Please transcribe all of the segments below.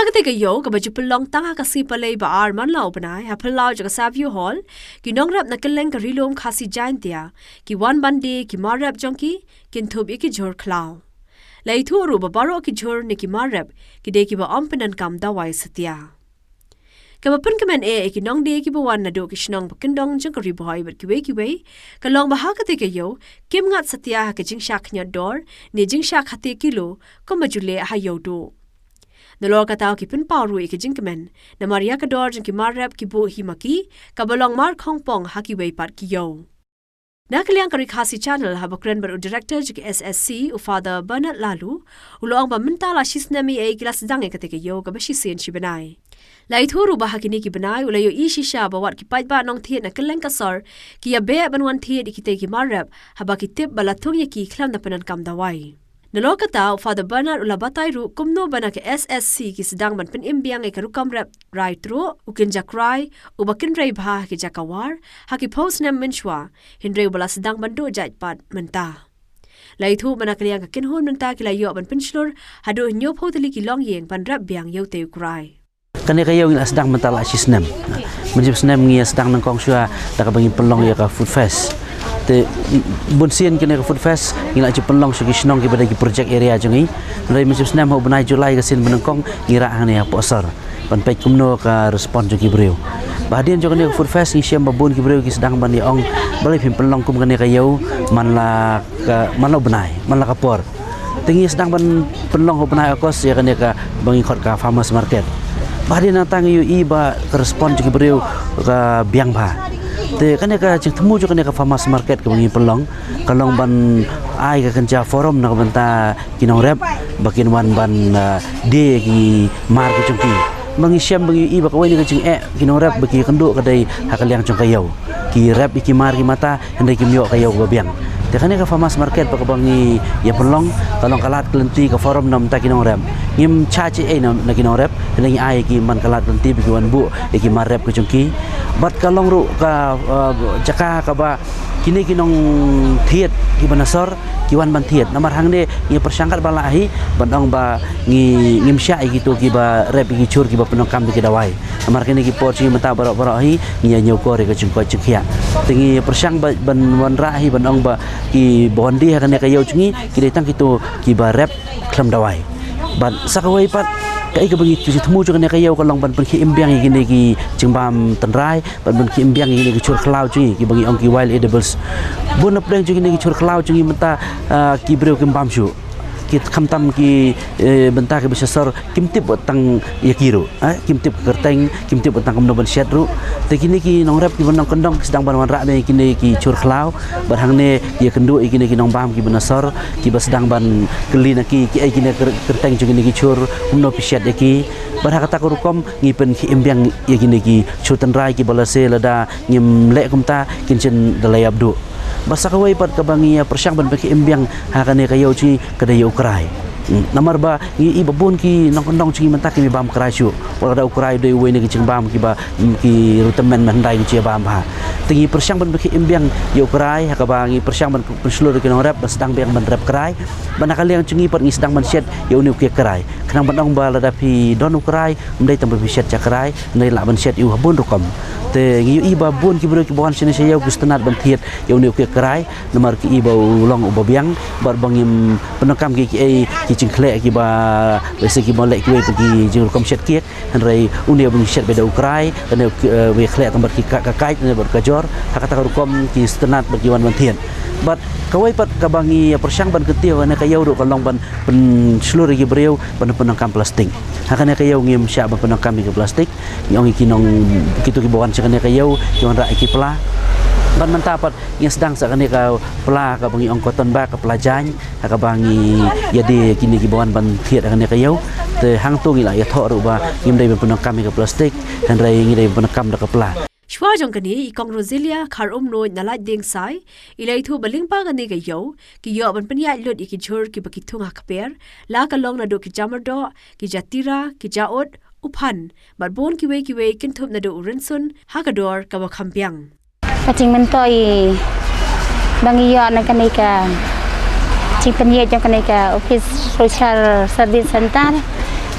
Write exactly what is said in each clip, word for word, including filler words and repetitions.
Kata ka ïew kaba ju pynlong tang ha ka sngi Palei ba ar man la u bnai ha phyllaw jong ka Savio Hall, ki nongrep na kylleng ka Ri Lum Khasi Jaintia ki wan ban die ki mar rep jong ki, kin thup ïa ki jhur khlaw. La ïathuh ruh ba baroh ki jhur ne ki mar rep ki dei kiba ym pyndonkam dawai satia. Kaba pynkmen eh ïa ki nongdie kiba wan naduh ki shnong ba kyndong jong ka Ri Bhoi bad kiwei kiwei, ka long ba ha kata ka ïew kim ngat satia ha ka jingshah khñiot dor ne jingshah khatia kilo kumba ju leh ha ïew duh. Nalor kata ki pynpaw ruh ïa ka jingkmen namar ïa ka dor jong ki mar rep ki buh hi ma ki, kaba long mar khongpong ha kiwei pat ki ïew. Na ka liang ka Ri Khasi Channel haba kren bad u director jong ka S S C, u Father Bernard Laloo, u la ong ba mynta la shisnem eiei ki la sdang ïa kata ka ïew kaba shisien shi bnai. La ïathuh ruh ba ha kine ki bnai u la ïohi shisha ba wat ki paidbah nongthied na kylleng ka sor ki ïabeh ban wan thied ïa kitei ki mar rep haba ki tip ba la thung ïa ki khlem da pyndonkam dawai. Nalor kata u Father Bernard u la batai ruh kumno ba na ka S S C ki sdang ban pynim biang ïa ka rukom rep rai truh, u kynja krai, uba kynrei bha ha ki jaka war ha ki phew snem mynshuwa, hynrei uba la sdang ban duh jait pat mynta. La ïathuh ba na ka liang ka kynhun mynta ki la ïoh ban pynshlur haduh hynñiewphew tylli ki longïing ban rep biang ïa utei u krai. Kane ka ïew ngi la sdang mynta la shisnem. Mynshisnem ngi ïa sdang nyngkong shuwa da kaba ngi pynlong ïa ka Food Fest. Te bunsien kane ka Food Fest ngi la ju pynlong sha ki shnong kiba dei ki project area jong ngi. Hynrei mynshisnem ha u bnai July ka sien ba nyngkong ngi rah hangne ha Pohsor ban peit kumno ka respond jong ki briew. Ba hadien jong kane ka Food Fest ngi shem ba bun ki briew ki sdang ban ïa ong, balei phim pynlong kum kane ka ïew man la ka, man la u bnai, man la ka por. Te ngi sdang ban pynlong ha u bnai August ïa kane kaba ngi khot ka farmers market. Ba hadien nangta ngi ïohi ba ka respond jong ki briew ka biang bha. Te kane ka jingthmu jong kane ka farmers market kaba ngi pynlong ka long ban ai ka kynja forum na ka bynta ki nongrep ba kin wan ban, ah, die ki mar ki jong ki. Ba ngi shem ba ngi ïohi ba kawei na ka jingeh ki nongrep ba ki kynduh ka dei ha ka liang jong ka ïew. Ki rep ïa ki mar ki mata hynrei kim ïoh ka ïew kaba biang. Te kane ka farmers market ba kaba ngi ïa pynlong ka long ka lad ka lynti ka forum na ka bynta ki nongrep. Ngim charge ei ei na, na ki nongrep, hynrei ngi ai ïa ki man ka lad ka lynti ba ki wan buh ïa ki mar rep ka jong ki. Bad ka long ruh ka, ah, jaka kaba kine ki nongthied kiba na sor ki wan ban thied. Namar hangne ngi pyrshang katba lah hi ban ong ba ngi, ngim shah ïa kito kiba rep ïa ki jhur kiba pyndonkam da ki dawai. Namar kine ki por jong ngi mynta baroh baroh hi ngi ïa ñiewkor ïa ka jingkoit jingkhiah. Te ngi pyrshang ba, ban wanrah hi ban ong ba kiba wan die ha kane ka ïew jong ngi ki dei tang kito kiba rep khlem dawai. Bad sa kawei pat kaei kaba ngi ju thmu jong kane ka ïew ka long ban pynkhie im biang ïa kine ki jingbam tynrai, ban pynkhie im biang ïa kine ki jhur khlaw jong ngi kiba ngi ong ki wild edibles. Bun na pdeng jong kine ki jhur khlaw jong ngi mynta, ah, ki briew kim bam shuh. Ki khamtam ki, eh, bynta kiba sha sor kim tip wat tang ïa ki ruh, eh, kim tip ka kyrteng, kim tip wat tang kumno ban shet ruh. Te kine ki nongrep kiba nongkyndong ki sdang ban wanrah biang ïa kine ki jhur khlaw. Bad hangne ïa kynduh ïa kine ki nongbam kiba na sor kiba sdang ban kylli na ki, kiei kine kyr-, kyrteng jong kine ki jhur, kumno phi shet ïa ki. Bad ha kata ka rukom ngi pynkhie im biang ïa kine ki jhur tynrai kiba lehse lada ngim leh kumta kin shym da la ïap duh. Bad sa kawei pat kaba ngi ïa pyrshang ban pynkhie im biang ha kane ka ïew jong ngi ka dei ïa u krai. Hmm, namar ba ngi ïohi ba bun ki nongkyndong jong ngi mynta kim bam krai shuh. Wat lada u krai u dei uwei na ki jingbam kiba, hmm, ki ruh tymmen, hynrei ki ju ïa bam bha. Te ngi pyrshang ban pynkhie im biang ïa u krai ha kaba ngi pyrshang ban pynshlur ïa ki nongrep ban sdang biang ban rep krai. Bad na ka liang jong ngi pat ngi sdang ban shet ïa une u kiad krai. Khnang ban ong ba lada phi don u krai, ym dei tang ba phi shet sha krai, hynrei lah ban shet ïa u ha bun rukom. Te ngi ïohi ba bun ki briew kiba wan shane sha ïew ki sngewtynnat ban thied ïa une u kiad krai, namar ki i ba u long uba biang, bad ba ngim pyndonkam ki, kiei ki jingkhleh kiba, lehse kiba leh kiwei pat ki jingrukom shet kiad. Hynrei une ba ngi shet beit da u krai, une u, eh, ba khleh tang bad ki ka, ka kait, une bad ka jor, ha kata ka rukom ki sngewtynnat bad ki wan ban thied. Bad kawei pat kaba ngi ïa pyrshang ban kyntiew ha kane ka ïew ruh ka long ban pynshlur ïa ki briew ban pyndonkam plastik. Ha kane ka ïew ngim shah ban pyndonkam ïa ki plastik. Ngi ong ïa ki nong, kito kiba wan sha kane ka ïew ki wanrah ïa ki pla. Bad mynta pat ngi sdang sa kane ka pla kaba ngi ong cotton bag, ka pla jaiñ, ha kaba ngi ïa die ïa kine kiba wan ban thied ha kane ka ïew. Te hangto ngi la ïathoh ruh ba ngim dei ban pyndonkam ïa ka plastik, hynrei ngi dei ban pyndonkam da ka pla. Shuwa jong kane, i Kong Roselia Kharumnuid na Laitdiengsai i la ïathuh ba lyngba kane ka ïew ki ïoh ban pynïaid lut ïa ki jhur kiba ki thung ha kper, la ka long naduh ki jamardoh, ki jatira, ki jaud, u phan, bad bun kiwei kiwei, kynthup naduh u rynsun ha ka dor kaba kham biang. Ka jingmyntoi ba ngi ïoh na kane ka jingpynïaid jong kane ka office Social Service Center,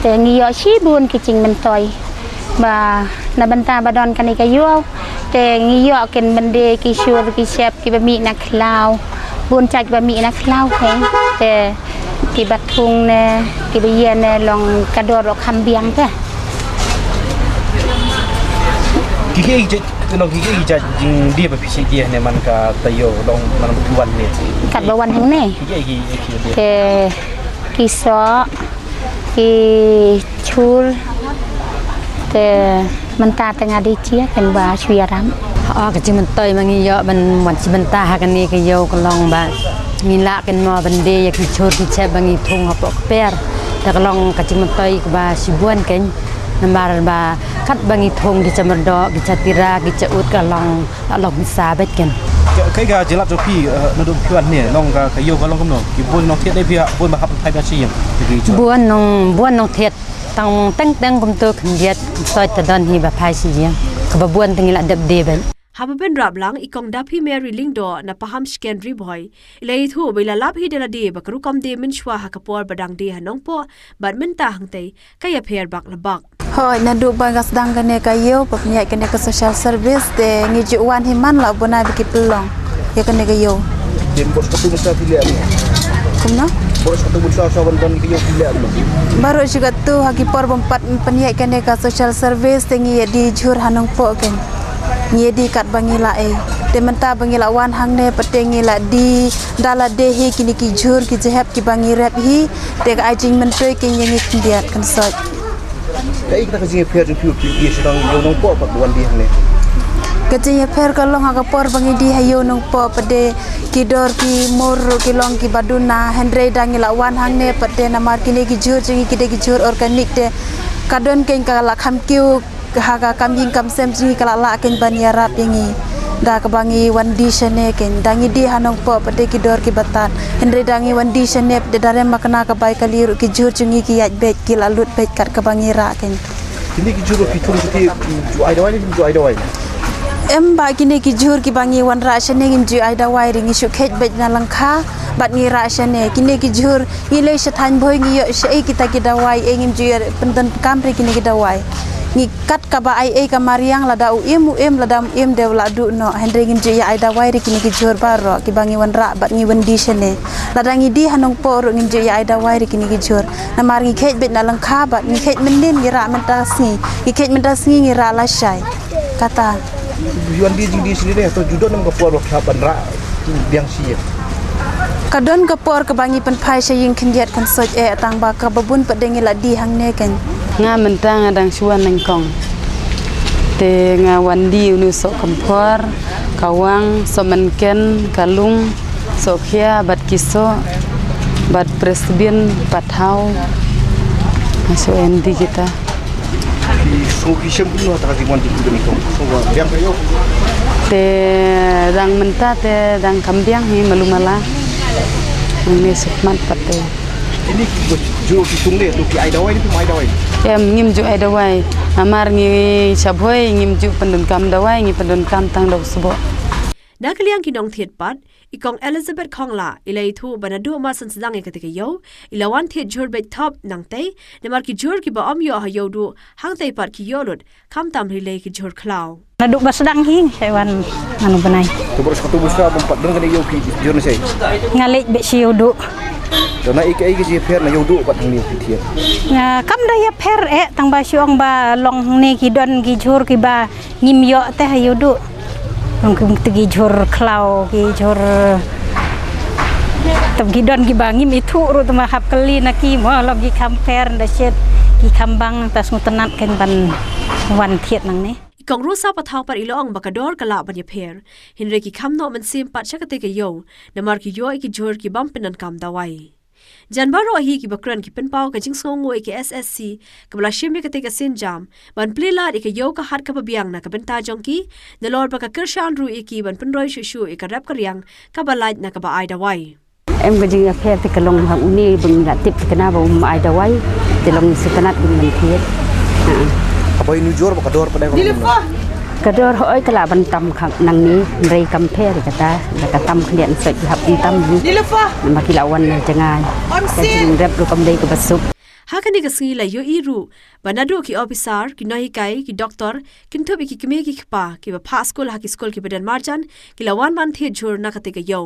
Te ngi ïoh shibun ki jingmyntoi ba na bynta ba don kane ka ïew, te ngi ïoh kin bynta ki shur ki shep kiba mih na khlaw, bun jait ba mih na khlaw. Te kiba thung ne kiba ïa ne long ka dor ruh kham biang te. Ki ki ki nong ki ki jat jing dia ba phi shi dia ne man ka tayo dong man tu wan ne. Kat ba wan hangne. Ki ki ki ki dia. Te ki soh, ki chur, te mynta te nga dei chia ken ba shu ïarap. Ha ka jingmyntoi ma ngi ïoh ban wan chi bynta ha kane ka ïew ka long ba ngi lah ken mo ban dei ïa ki chur ki chep ba ngi thung hapoh kper. Te ka long ka jingmyntoi kaba shibun ken. Namar ba kat ba ngi thung ki cha myrdoh, ki cha tira, ki cha ut ka long, ka long sa beit ken. Ka, ka, ka jingïalap jong phi, eh, naduh phi wan ne, long ka, ka ïew ka long kumno. Ki bun nongthied ne phi, bun ba hap phai ba shi ïing. Ki jingïalap. Bun nong, bun nongthied. Tang teng teng kumto khyndiat, soi ta don hi ba phai shi ïing. Kaba bun tang ïa la dep de beit. Haba pynrap lang i Kong Daphi Mary Lyngdoh na Pahamshken Ri Bhoi, i la ïathuh ba i la lap hi da lade ba ka rukom de mynshuwa ha ka por ba dang de ha Nongpoh bad mynta hangtei ka ïapher bak la bak. Hooid, naduh ba nga sdang kane ka ïew ba pynïaid kane ka social service te ngi ju wan hi man la u bnai ba ki pynlong ïa kane ka ïew. Te baroh shi katto mynta phi leh kumno? Kumno? Baroh shi katto mynta sa wan don ka ïew phi leh kumno? Baroh shi katto ha ki por bym pat pynïaid kane ka social service te ngi ïa die jhur ha Nongpoh ken. Ngi ïa die kat ba ngi la ei. Te mynta ba ngi la wan hangne pat te ngi la die da lade hi kine ki jhur ki jhep kiba ngi rep hi. Te ka ai jingmyntoi ken ïa ngi khyndiat kan soi. Kaei kata ka jingïapher jong phi ba phi die sha Nongpoh bad wan die hangne? Ka jingïapher ka long ha ka por ba ngi die ha ïew Nongpoh pat te ki dor ki mur ruh ki long kiba duna, hynrei da ngi la wan hangne pat te namar kine ki jhur jong ngi ki dei ki jhur organic te ka don ken ka la kham kiew ha ka kam ïing kam sem jong ngi ka la lah ken ban ïarap ïa ngi. Da kaba ngi wan die shane ken, da ngi die ha Nongpoh pat te ki dor kiba tad. Hynrei da ngi wan die shane pat te da rem makna ka bai kali ruh ki jhur jong ngi ki ïaid beit ki la lut beit kat kaba ngi rah ken. Kine ki jhur ba phi thung shatei, ju ai dawai ne phim ju ai dawai? Em, ba kine ki jhur kiba ngi wanrah shane ngim ju ai dawai re, ngi shu kheit beit na lyngkha bad ngi rah shane. Kine ki jhur ngi leit sha thaiñ Bhoi ngi ïoh shaei kita ki dawai, eh, ngim ju ïa pyndonkam re kine ki dawai. Ngi kat kaba ai ei ka mariang, lada u im u im, lada um im de u la duh noh. Hynrei ngim ju ïa ai dawai re kine ki jhur baroh kiba ngi wanrah bad ngi wan die shane. Lada ngi die ha Nongpoh ruh ngim ju ïa ai dawai re kine ki jhur. Namar ngi kheit beit na lyngkha bad ngi kheit mynnin ngi rah mynta sngi. Ngi kheit mynta sngi ngi rah lashai. Kata. Wan die jingdie shane re, to ju don em ka por ba phi hap ban rah biang shi ïing? Ka don ka por kaba ngi pynphai sha ïing khyndiat khynsoit eh, tang ba kaba bun pat de ngi la die hangne ken. Nga mynta nga dang shu wan nyngkong. Te nga wan die une u Sohkymphor, Kawang, Sohmynken, Kalung, Sohkhia bad ki soh bad Presbin Pathaw. Nga shu wan die kita. Phi sngew phi shem kumno ha kata ka jingwan jingpoi kane ka? Sngew ba biang ka ïew? Te dang mynta te dang kham biang hi, malu mala. Ngi sngewmat pat te. Kine ki jhur ki thung ne, to ki ai dawai ne phim ai dawai? Em, ngim ju ai dawai. Namar ngi sha Bhoi ngim ju pyndonkam dawai, ngi pyndonkam tang da u sboh. Na ka liang ki nongthied pat, i Kong Elizabeth Khongla i la ïathuh ba naduh mar shen sdang ïa katei ka ïew i la wan thied jhur beit thop nangtei, namar ki jhur kiba ym ïoh ha ïew duh hangtei pat ki ïoh lut, khamtam rilei ki jhur khlaw. Naduh ba sdang hi sa wan man u bnai. To baroh shi katto mynta bym pat don kane ïew phi jhur na shai? Nga leit beit sha ïew duh. To naei kaei ka jingïapher na ïew duh bad hangne phi thied? Nga kam da ïapher eh, tang ba shu ong ba long hangne ki don ki jhur kiba ngim ïoh te ha ïew duh. Long ki, ki jhur khlaw, ki jhur, tam ki don kiba ngim ithuh ruh, tang ba hap kylli na ki mo, long ki kham pher da shet, ki kham bang, ta sngewtynnat ken ban wan thied nangne. I Kong Rosa Pathaw pat i la ong ba ka dor ka lah ban ïapher, hynrei ki kham noh mynsiem pat sha katei ka ïew, namar ki ïoh ïa ki jhur ki bym pyndonkam dawai. Jan baroh hi kiba kren ki pynpaw ka jingsngewnguh ïa ka S S C kaba la shim ïa katei ka sienjam ban plie lad ïa ka ïew ka hat kaba biang na ka bynta jong ki, nalor ba ka kyrshan ruh ïa ki ban pynroi shuh shuh ïa ka rep ka riang kaba lait na kaba ai dawai. Em, ka jingïapher te ka long ha une ba ngi la tip te kane ba um ai dawai, te long sngewtynnat ba ngi thied. Ha. Haba ïanujor ba ka dor pat dei ba Ka dor hooid ka lah ban tam kham nangne, hynrei kam pher kata, la ka tam khyndiat, ngi shu hap ban tam hi. Namar ki la wan na jngai. Ka jingrep ruh kam dei kaba suk. Ha kane ka sngi la iohi ruh ba naduh ki ophisar, ki nonghikai, ki doktor kynthup ia ki kmie ki kpa kiba phah skul ha ki skul kiba don marjan ki la wan ban thied jhur na katei ka iew.